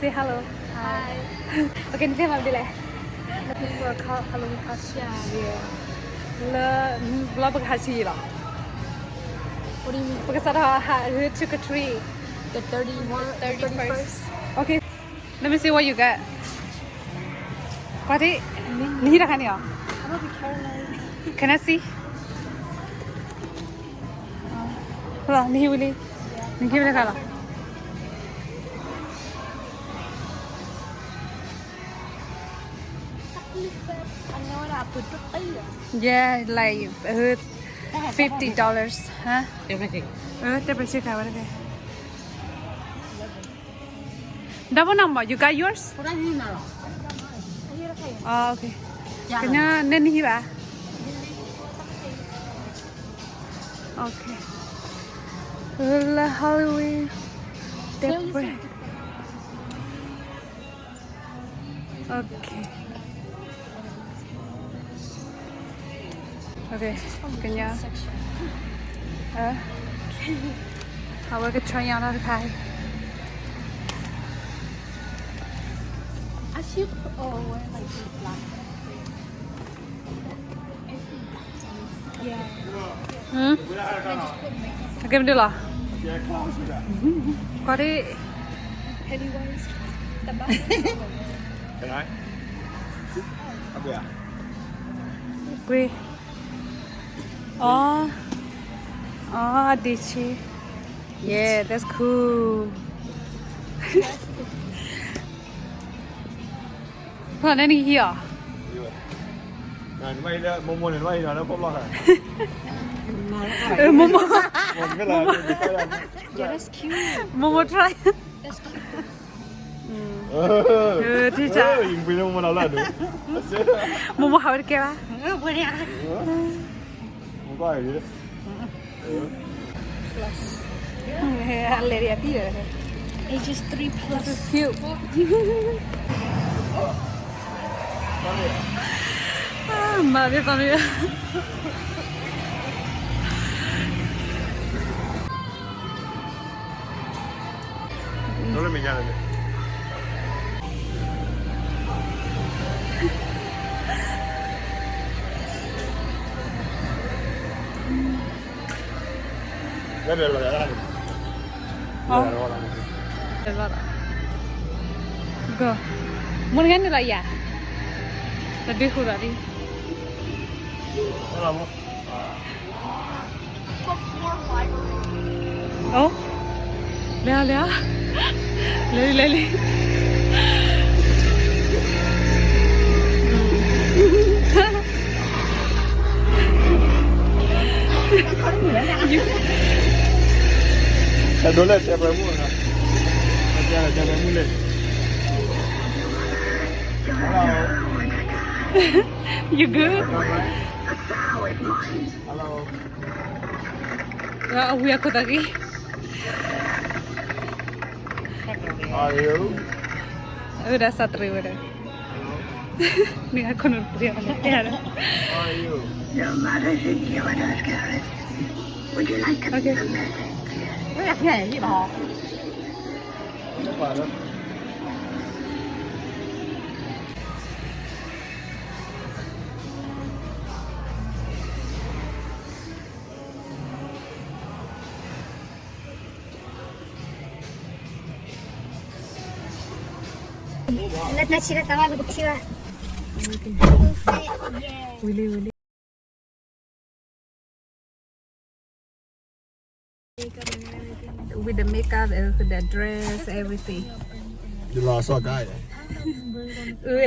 Say hello. Hi. Okay, နသ့ၣ်မၤဒ်လဲၣ်. Looking for a co- Halloween costume. Yeah. လၢ ဘျီပကဟးဆံးလီၤ. What do you mean? ပကစးထီၣ်ဟး trick or treat. The thirty-one, thirty-first. Okay. Let me see what you got. ကွၢ်ထံၣ်, နဟံးတၢ်ခါန့ၣ်အီၤ. Can I see? လီၤ နဟံးဝံၤလံ, နဟံးဝံၤတခါလီၤ. Yeah, like, uh, fifty dollars, huh? Uh, တဲပစ့ကၤဝဲတက့ၢ်. Double number, you got yours? Oh, okay. ကညီ နဲနဟံးဘၣ်. Okay. လၢ Halloween တဲပှဲၤ. Okay. Okay, ကညီ. အဝဲက try on တခါ. I should, oh, wear, like, black. Yeah. ဟမ်? အကဲမဒုလီၤ. ကွၢ်ဒ် Pennywise. ပှ့ၤ. အီ, အီ, အဒ့ဆံ. Yeah, that's cool. ဖဲန့ၣ်နဟံးအီၤ. မိၢ်မိၢ်န့ၣ် မိၢ်မိၢ်, မိၢ်မိၢ်, Yeah, that's cute. That's cute. မိၢ်မိၢ်ထီၣ်, မိၢ်မိၢ်ဟးဝဲတကဲဘၣ်. မိၢ်မိၢ်ဟးဝဲတကဲဘၣ်. Plus. အလဲၤဒံးအပံၢ်ဒီး, Ages three plus. This is cute. မၤသ့ၣ်သီန့ၣ်. မုၢ်နဂၤန့ၣ်လီၤယၤ, တဒုဃူဒီးလံ. Oh, လဲၤလီၤ, လဲၤလီၤ, လဲၤလံ, လဲၤလံ. You good? အဝံအခိၣ်သးဂ့ၤ. အဝဲဒၣ်စးတရံးဝဲဒၣ်, နခိၣ်နူာ်တရံးဝဲဒၣ်. Okay. လၢတၢ်ဆံးတၢ်သးဘၣ် ပကထံၣ်ဘၣ်. ဝံၤလံ, ဝံၤလံ. With the makeup, uh, the dress, everything. You lost all guy. အၢ